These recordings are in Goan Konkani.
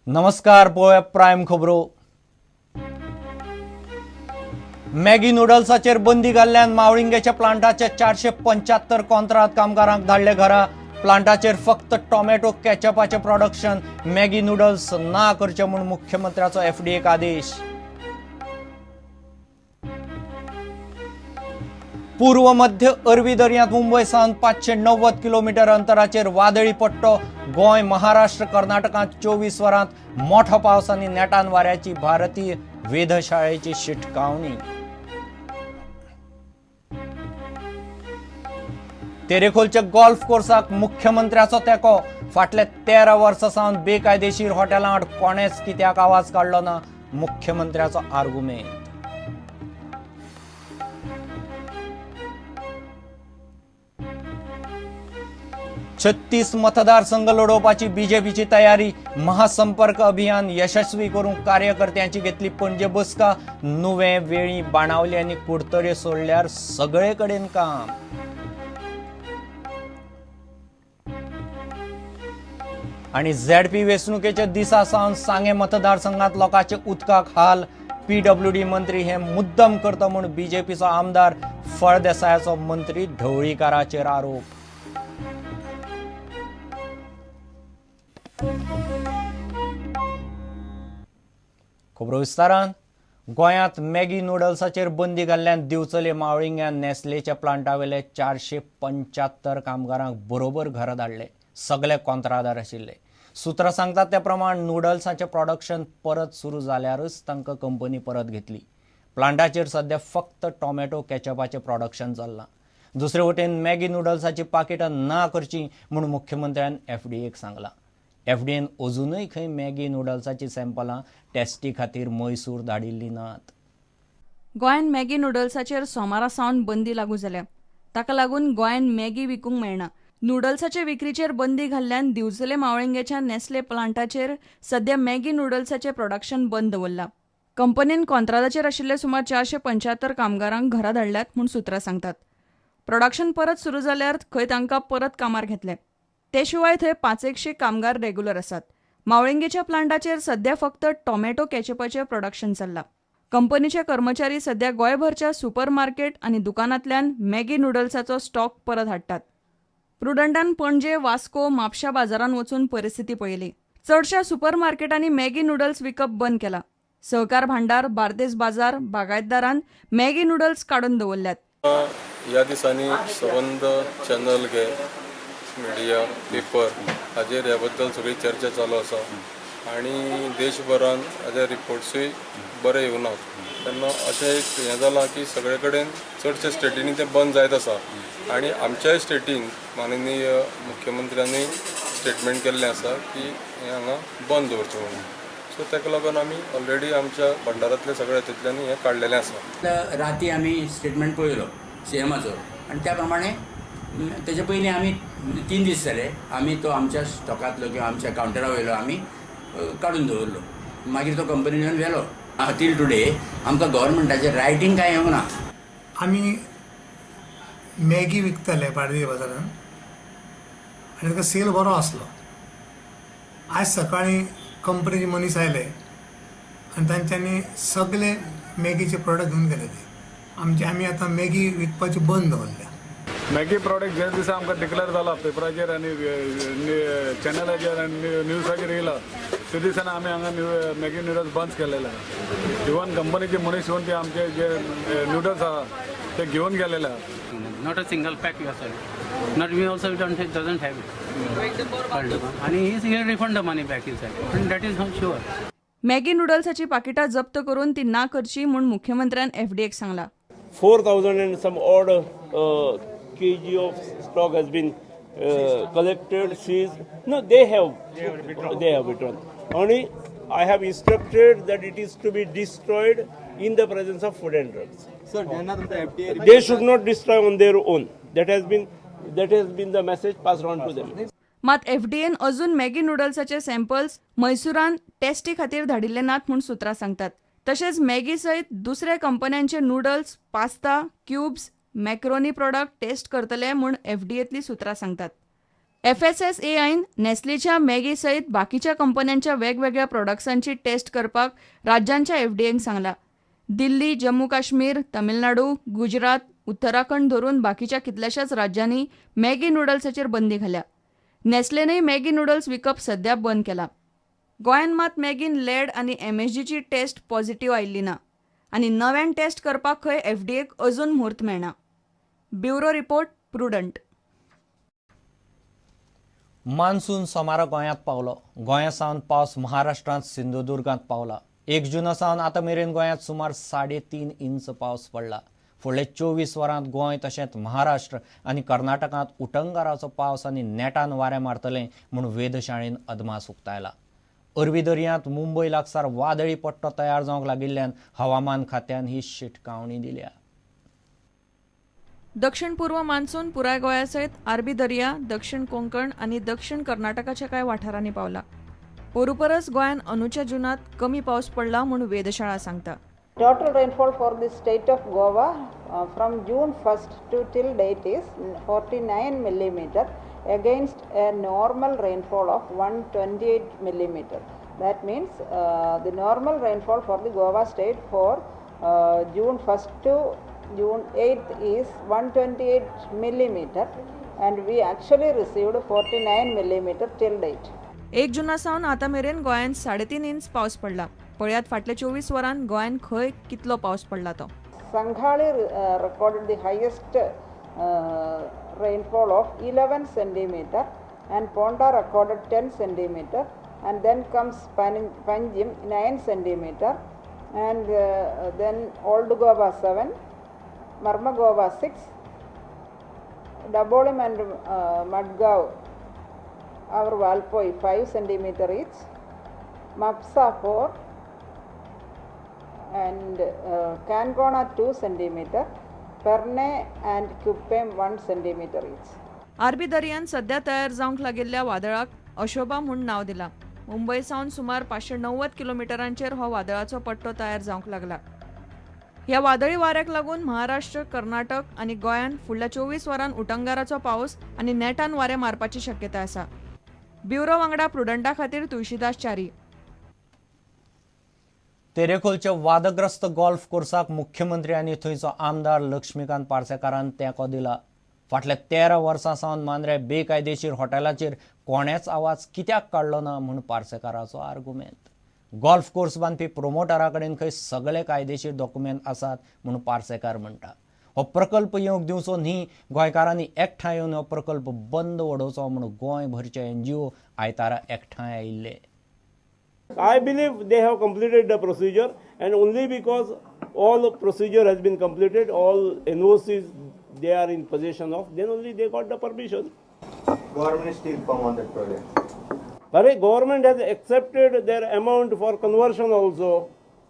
नमस्कार, पळोवया प्रायम खबरो. मॅगी नुडल्साचेर बंदी घाल्ल्यान मावळिंगेच्या प्लांटाचे 475 कोंत्राद कामगारांक धाडले घरा. प्लांटाचेर फक्त टोमॅटो केचपाचें प्रोडक्शन, मॅगी नुडल्स ना करचें म्हूण मुख्यमंत्र्याचो एफडीएक आदेश. पूर्व मध्य अरबी दर्यांत मुंबय सावन 590 किलोमिटर अंतराचेर वादळी पट्टो. गोंय, महाराष्ट्र, कर्नाटकांत 24 वरांत मोठो पावस आनी नेटान वाऱ्याची भारतीय वेधशाळेची शिटकावणी. तेरेखोलच्या गोल्फ कोर्साक मुख्यमंत्र्याचो तेंको. फाटले 13 वर्सां सावन बेकायदेशीर हॉटेलां आड कोणेच कित्याक आवाज काडलो ना, मुख्यमंत्र्याचो आर्गुमेंत. 36 मतदारसंघ लढोवपाची बीजेपीची तयारी. महासंपर्क अभियान यशस्वी करूंक कार्यकर्त्यांची घेतली पणजे बसका. नुवें, वेळी, बाणावली आनी कुडतरे सोडल्यार सगळे कडेन काम. आनी झेडपी वेंचणुकेच्या दिसा सावन सांगें मतदारसंघात लोकांचे उदकाक हाल. पीडब्ल्यूडी मंत्री हे मुद्दम करता म्हूण बीजेपीचो आमदार फळदेसायाचो मंत्री ढवळीकाराचेर आरोप. खबरो विस्तारान. गोंयांत मॅगी नुडल्साचेर बंदी घाल्ल्यान दिवचले मावळिंग्यान नेस्लेच्या प्लांटावेले 475 कामगारांक बरोबर घरा धाडले. सगळे कोंत्रादार आशिल्ले. सुत्रां सांगतात त्या प्रमाण नुडल्साचें प्रोडक्शन परत सुरू जाल्यारच तांकां कंपनी परत घेतली. प्लांटाचेर सद्या फक्त टोमॅटो केचपाचें प्रोडक्शन चल्लां. दुसरे वटेन मॅगी नुडल्साची पाकिटां ना करचीं म्हूण मुख्यमंत्र्यान एफडीएक सांगलां. एफडीएन अजुनूय खंय मॅगी नुडल्साची सॅम्पलां टेस्टी खातीर मैसूर धाडिल्लीं नात. गोंयांत मॅगी नुडल्साचेर सोमारा सावन बंदी लागू जाल्या. ताका लागून गोंयांत मॅगी विकूंक मेळना. नुडल्साचे विक्रीचेर बंदी घाल्ल्यान दिवचले मावळिंगेच्या नेस्ले प्लांटाचेर सद्या मॅगी नुडल्साचें प्रोडक्शन बंद दवरलां. कंपनीन कोंत्रादाचेर आशिल्ले सुमार 475 कामगारांक घरा धाडल्यात म्हूण सुत्रां सांगतात. प्रोडक्शन परत सुरू जाल्यार खंय तांकां परत कामार घेतले. ते शिवाय थंय 500 कामगार रेग्युलर आसात. मावळिंगेच्या प्लांटाचेर सद्या फक्त टोमॅटो केचपाचें प्रोडक्शन चल्लां. कंपनीचे कर्मचारी सद्या गोंयभरच्या सुपर मार्केट आनी दुकानांतल्यान मॅगी नुडल्साचो स्टॉक परत हाडटात. प्रुडंटान पणजे, वास्को, म्हापशा बाजारांत वचून परिस्थिती पळयली. चडशा सुपर मार्केटांनी मॅगी नुडल्स विकप बंद केला. सहकार भांडार, बार्देस बाजार, बागायतदारान मॅगी नुडल्स काडून दवरल्यात. ह्या दिसांनी सबंद चॅनल घे, मिडिया, पेपर हाजेर ह्या बद्दल सगळी चर्चा चालू आसा आनी देशभरान हाजे रिपोर्ट्सूय बरे येवनात. तेन्ना अशें एक हें जालां की सगळे कडेन चडशे स्टेटींनी तें बंद जायत आसा आनी आमच्याय स्टेटीन माननीय मुख्यमंत्र्यांनी स्टेटमेंट केल्लें आसा की हें हांगा बंद दवरचें म्हणून. सो ताका लागून आमी ऑलरेडी आमच्या भंडारांतले सगळे हातूंतल्यान हें काडलेलें आसा. राती आमी स्टेटमेंट पळयलो सीएमाचो आनी त्या प्रमाणे तेजे पयलीं आमी 3 दीस जाले आमी तो आमच्या स्टॉकांतलो किंवा आमच्या कावंटरा वयलो आमी काडून दवरलो. मागीर तो कंपनीन येवन व्हेलो. टील टुडे आमकां गव्हर्मेंटाचें रायटींग कांय येवंक ना. आमी मॅगी विकताले बार्देस बाजारान आनी ताका सेल बरो आसलो. आज सकाळीं कंपनीचे मनीस आयले आनी तांच्यांनी सगळे मॅगीचे प्रोडक्ट घेवन गेले. ते आमचे आमी आतां मॅगी विकपाची बंद दवरल्या. मॅगी प्रोडक्ट ज्या दिसा आमकां डिक्लेअर जाला पेपराचेर आनी चॅनलाचेर आनी न्यूजाचेर येयला ते दिसांनी आमी हांगा मॅगी नुडल्स बंद केलेले आहा. इवन कंपनीचे मनीस येवन ते आमचे जे नुडल्स आहा ते घेवन गेलेले आहा. Not a single pack you are selling. Not we also doesn't have it. And he is here refund the money back inside. And that is sure. Maggi नुडल्साची पाकिटां जप्त करून ती ना करची म्हूण मुख्यमंत्र्यान एफडीएक सांगला. 4,000 and some odd kg of stock has been collected, seized. No, they have withdrawn. Only I have instructed that it is to be destroyed in the presence of food and drugs. Sir, they should not destroy on their own. That has been the message passed on to them. मात एफडीएन अजून मॅगी नुडल्साचे सॅम्पल्स मैसुरान टेस्टी खातीर धाडिल्ले नात म्हूण सुत्रां सांगतात. तशेंच मॅगी सयत दुसऱ्या कंपन्यांचे noodles, pasta, cubes, macaroni product test करतले म्हूण एफडीएतली सुत्रां सांगतात. एफएसएसएआयन नेस्लेच्या मॅगी सयत बाकीच्या कंपन्यांच्या वेगवेगळ्या प्रोडक्ट्सांची टेस्ट करपाक राज्यांच्या एफडीएक सांगला. दिल्ली, जम्मू काश्मीर, तमिळनाडू, गुजरात, उत्तराखंड धरून बाकीच्या कितल्याशाच राज्यांनी मॅगी नुडल्साचेर बंदी घाल्या. नेस्लेनय मॅगी नुडल्स विकप सध्या बंद केला. गोंयांत मात मॅगीन लेड आनी एमएसजीची टेस्ट पॉझिटिव्ह आयिल्ली ना आनी नव्यान टेस्ट करपाक खंय एफडीएक अजून म्हूर्त मेळना. Bureau report, Prudent. Monsoon सोमारा गोंयांत पावलो. गोंया सावन पावस महाराष्ट्रांत सिंधुदुर्गांत पावला. 1 जुना सावन आतां मेरेन गोंयांत सुमार 3.5 इंच पावस पडला. फुडले 24 वरांत गोंय तशेंच महाराष्ट्र आनी कर्नाटकांत उटंगाराचो पावस आनी नेटान वारें मारतलें म्हूण वेधशाळेन अदमास उक्तायला. अरबी दर्यांत मुंबय लागसार वादळी पट्टो तयार जावंक लागिल्ल्यान हवामान खात्यान ही शिटकावणी दिल्या. दक्षिण पूर्व मान्सून पुराय गोंया सयत अरबी दर्या, दक्षिण कोंकण आनी दक्षिण कर्नाटकाच्या कांय वाठारांनी पावला. पोरू परस गोंयांत अंदूच्या जुनांत कमी पावस पडला म्हूण वेधशाळा सांगता. Total rainfall for the state of Goa from June 1st to till date is 49 millimeter against a normal rainfall of 128 millimeter. That means the normal rainfall for the Goa state for June 1st to June 8th is 128 millimeter and we actually received 49 millimeter till date. 1 जुना सावन आतां मेरेन गोंयांत 3.5 इंच पावस पडला. पळयात फाटल्या 24 वरांत गोंयांत खंय कितलो पावस पडला तो. Sankhali recorded the highest rainfall of 11 centimeter and Ponda recorded 10 centimeter and then comes Panjim 9 centimeter and then Old Goa 7, Marmagoa 6, Dabolim and Madgaon our Valpoi 5 centimeter each, Mapsa 4 and Cancona 2 centimeter, Perne and Cupem 1 centimeter each. अरबी दर्यांत सध्या तयार जावंक लागिल्ल्या वादळाक अशोभा म्हूण नांव दिलां. मुंबय सावन सुमार 590 किलोमिटरांचेर हो वादळाचो पट्टो तयार जावंक लागला. ह्या वादळी वाऱ्याक लागून महाराष्ट्र, कर्नाटक आनी गोंयांत फुडल्या 24 वरांत उटंगाराचो पावस आनी नेटान वारें मारपाची शक्यताय आसा. ब्युरो वांगडा प्रुडंटा खातीर तुळशीदास च्यारी. तेरेखोलच्या वादग्रस्त गोल्फ कोर्साक मुख्यमंत्री आनी थंयचो आमदार लक्ष्मीकांत पार्सेकारान तेंको दिला. फाटल्या 13 वर्सां सावन मांद्रे बेकायदेशीर हॉटेलाचेर कोणेच आवाज कित्याक काडलो ना म्हूण पार्सेकाराचो आर्गुमेंत. गोल्फ कोर्स बांदपी प्रोमोटरा कडेन खंय सगळे कायदेशीर डॉक्युमेंट आसात म्हूण पार्सेकार म्हणटा. हो प्रकल्प येवंक दिवचो न्ही, गोंयकारांनी एकठांय येवन हो प्रकल्प बंद उडोवचो म्हूण गोंयभरचे एनजीओ आयतारा एकठांय आयिल्ले. I believe they have completed the procedure and only because all procedure has been completed, all NOCs they are in possession of, then only they got the permission. Government is still firm on that project. Arey, government has accepted their amount for conversion also.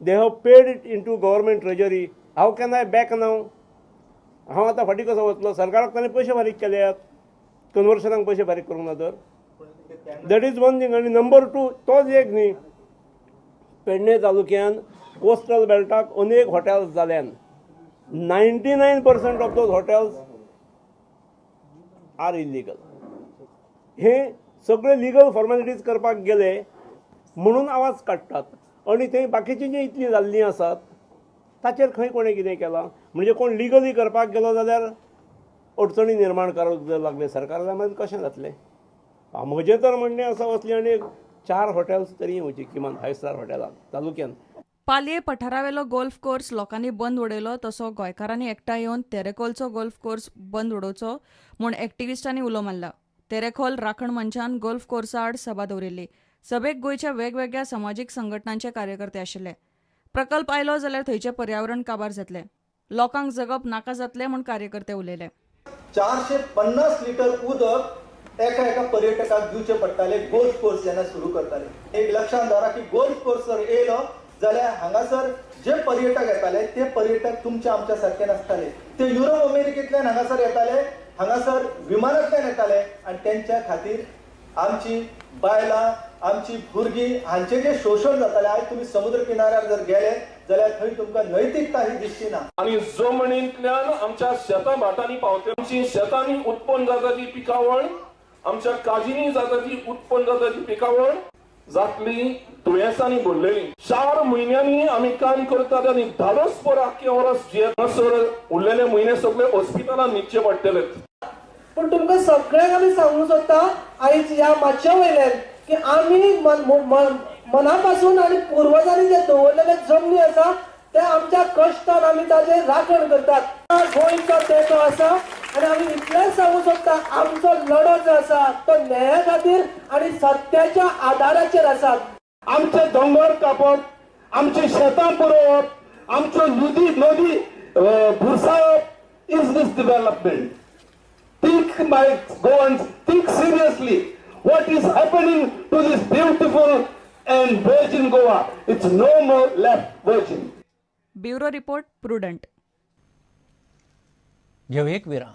They have paid it into government treasury. How can I back now? हांव आतां फाटीं कसो वतलो? सरकाराक ताणें पयशे फारीक केल्यात, कन्वर्शनाक पयशे फारीक करूंक ना तर. That is one thing. आनी नंबर 2, तोच एक न्ही, पेडणे तालुक्यान कोस्टल बेल्टाक अनेक हॉटेल्स जाल्यान. 99% of those hotels are illegal. हे सगळे लिगल फॉर्मेलिटीज करपाक गेले म्हणून आवाज काडटात आनी थंय बाकीचीं जीं इतलीं जाल्लीं आसात ताचेर खंय कोणें कितें केलां म्हणजे कोण लिगली करपाक गेलो जाल्यार अडचणी निर्माण करूंक जर लागले सरकार जाल्यार मागीर कशें जातलें? म्हजें तर म्हणणें आसा असली आनी 4 हॉटेल्स तरी येवची किमान 5 स्टार हॉटेलां तालुक्यान. पालये पठारावेलो गोल्फ कोर्स लोकांनी बंद उडयलो तसो गोंयकारांनी एकठांय येवन तेरेखोलचो गोल्फ कोर्स बंद उडोवचो म्हूण एक्टिविस्टांनी उलो मारला. तेरेखोल राखण मंचान गोल्फ कोर्सा आड सभा दवरिल्ली. सभेक गोंयच्या वेगवेगळ्या समाजीक संघटनांचे कार्यकर्ते आशिल्ले. प्रकल्प आयलो जाल्यार थंयचें पर्यावरण काबार जातलें, लोकांक जगप नाका जातलें म्हूण कार्यकर्ते उलयले. 450 लिटर उदक एका एका पर्यटकाक दिवचे पडटाले गोल्फ कोर्स जेन्ना सुरू करताले. एक लक्षांत दवरा की गोल्फ कोर्स जर येयलो जाल्यार हांगासर जे पर्यटक येताले ते पर्यटक तुमच्या आमच्या सारके नासताले. ते युरोप अमेरिकेंतल्यान हांगासर येताले, हांगासर विमानांतल्यान येताले आनी तेंच्या खातीर आमची बायलां, आमची भुरगीं हांचें जें शोशण जातालें. आयज तुमी समुद्र किनाऱ्यार जर गेले जाल्यार थंय तुमकां नैतिकता ही दिसची ना. आनी जमनींतल्यान आमच्या शेतां भाटांनी पावते, आमची शेतांनी उत्पन्न जाता ती पिकावळ आमच्या काजींनी जाता ती उत्पन्न जाता ती पिकावळ जातली दुयेंसांनी भरलेली. 4 म्हयन्यांनी आमी काम करतात आनी धाडस भर आख्खें वर्स जियेतसर उरलेले म्हयने सगळे हॉस्पिटलान न्हिदचे पडटले. पूण तुमकां सगळ्यांक आमी सांगूंक सोदता आयज ह्या मातशे वयल्यान की आमी मना पासून आनी पुर्वजांनी जे दवरलेले जमनी आसा ते आमच्या कश्टान आमी ताजेर राखण करतात. गोंयचो तेंको आसा आनी आमी इतलेंच सांगूंक सोदता, आमचो लढो जो आसा तो न्याया खातीर आनी सत्याच्या आदाराचेर आसा. आमचे दोंगर कापप, आमची शेतां पुरोवप, आमच्यो नदी नदी भुरसावप is this development? Think, my Goans, think seriously. What is happening to this beautiful and virgin Goa? It's no more left virgin. Bureau report, Prudent. घेऊ एक विराम.